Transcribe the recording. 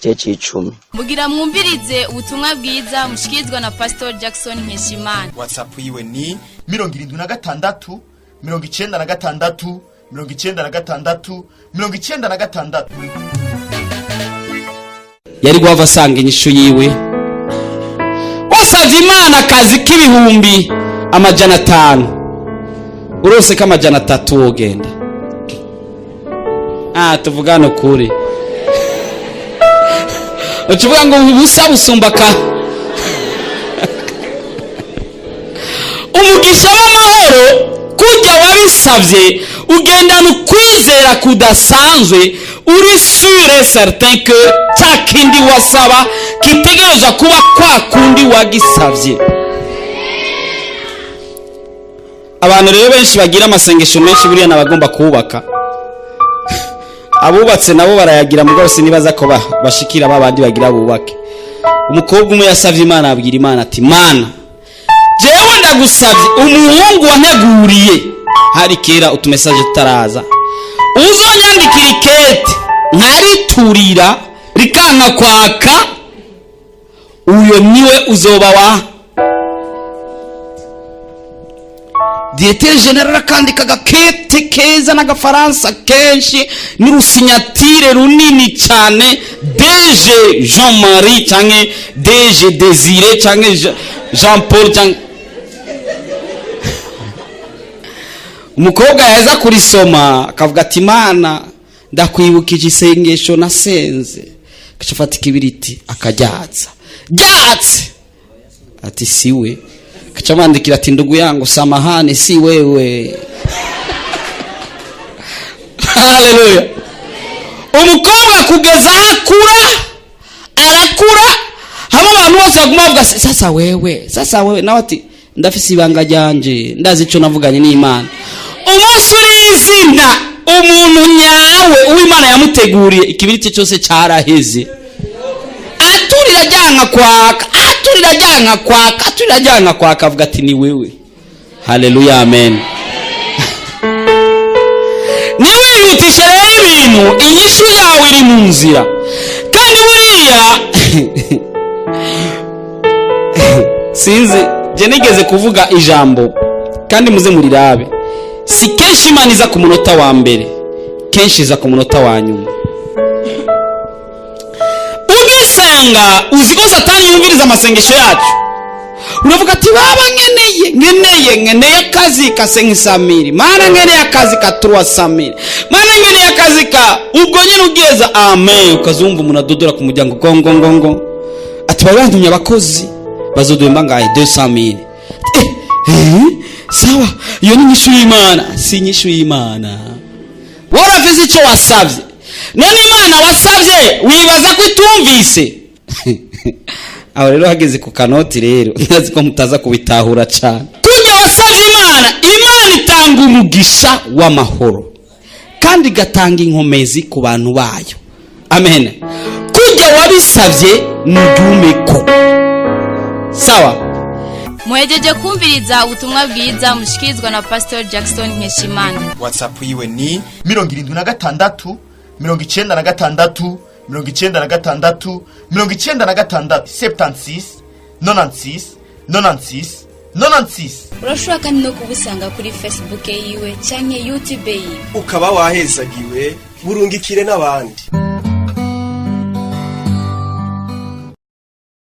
Igice c'icumi. Mugira mwumvirize ubutumwa bwiza mushikirizwa na Pastor Jackson Nkeshimana. WhatsApp yiwe ni 76 96 96 96. Yari guhava asanga inyishu yiwe. Wasavye Imana akazi k'500,000, urose k'300, wogenda? Ah, tuvugane ukuri, ucuvuga ngo ubusa busumba ka umugisha w'amahoro. Kujya wabisabye ugendana ukwizera kudasanzwe, uri sûr et certain que cya kindi wasaba kitegerezwa kuba kwa kundi wagisabye. Abantu rero benshi bagira amasengesho menshi, buriya n'abagomba kubaka. Abubatse nabo barayagira, mugabo sinibaza ko bashikira ba bandi bagira bubake. Umukobwa umwe yasavye Imana, abwira Imana ati: "Mana, jewe ndagusavye umuhungu wanteguriye." Hari kera utumesaje tutaraza. "Uzonyandikira ikete nkariturira rikanka kwaka, uyo niwe uzoba wa." Directeur général akandika agakete keza n'agafaransa kenshi n'urusinyatire runini cyane: DG Jean Marie canke DG Désiré canke Jean Paul canke. Umukobwa yaheza kurisoma akavuga ati: "Imana, ndakwibukije isengesho nasenze." Agaca afata ikibiriti akaryatsa ryatse, ati: "Siwe." Agaca amwandikira ati: "Ndugu yangu, samahani, si wewe." Haleluya! Umukobwa kugeza aho akura, arakura, hamwe abantu bose baguma bavuga: "Sasa wewe, sasa wewe." Nawe ati: "Ndafise ibanga ryanje, ndazi ico navuganye n'Imana." Umunsi uri izina, umuntu nyawe uw'Imana yamuteguriye, ikibiriti cyose cyaraheze. Aturira ajyanka kwaka, aturira ajyanka kwaka, aturira ajyanka kwaka, avuga ati: "Ni wewe." Haleluya, amen. Ntiwihutishe rero ibintu, inyishu yawe iri mu nzira. Kandi buriya sinzi, jye nigeze kuvuga ijambo, kandi muze murirabe: si kenshi Imana iza ku munota wa mbere, kenshi iza ku munota wa nyuma. Ugisenga, uzi ko Satani yumviriza amasengesho yacu. Uravuga ati: "Baba, nkeneye, nkeneye, nkeneye akazi ka 500 mille. Mana, nkeneye akazi ka 300 mille. Mana, nkeneye akazi ka." Ubwo nyine ugeza amen, ukazumva umuntu adodora ku muryango gongo gongo, ati: "Bari bantumye abakozi, bazoduhemba ngahe?" 200 mille. "Eh, eh, sawa." Iyo ni inyishu y'Imana? Si inyishu y'Imana. Waravuze icyo wasabye, none Imana wasabye wibaza ko itumvise? Aho rero hageze ku kanoti rero, ntazi ko mutaza kubitahura cyane. Kujya wasabye Imana, Imana itanga umugisha w'amahoro kandi igatanga inkomezi ku bantu bayo. Amen. Kujya wabisabye ntubyumeko, sawa. Muhejeje kumviriza ubutumwa bwiza mushikirizwa na Pastor Jackson Nkeshimana. WhatsApp yiwe ni 76 96 96 96, 76 96 96 96. Urashobora kandi no kubusanga kuri Facebook yiwe canke YouTube yiwe. Ukaba wahezagiwe, burungikire n'abandi.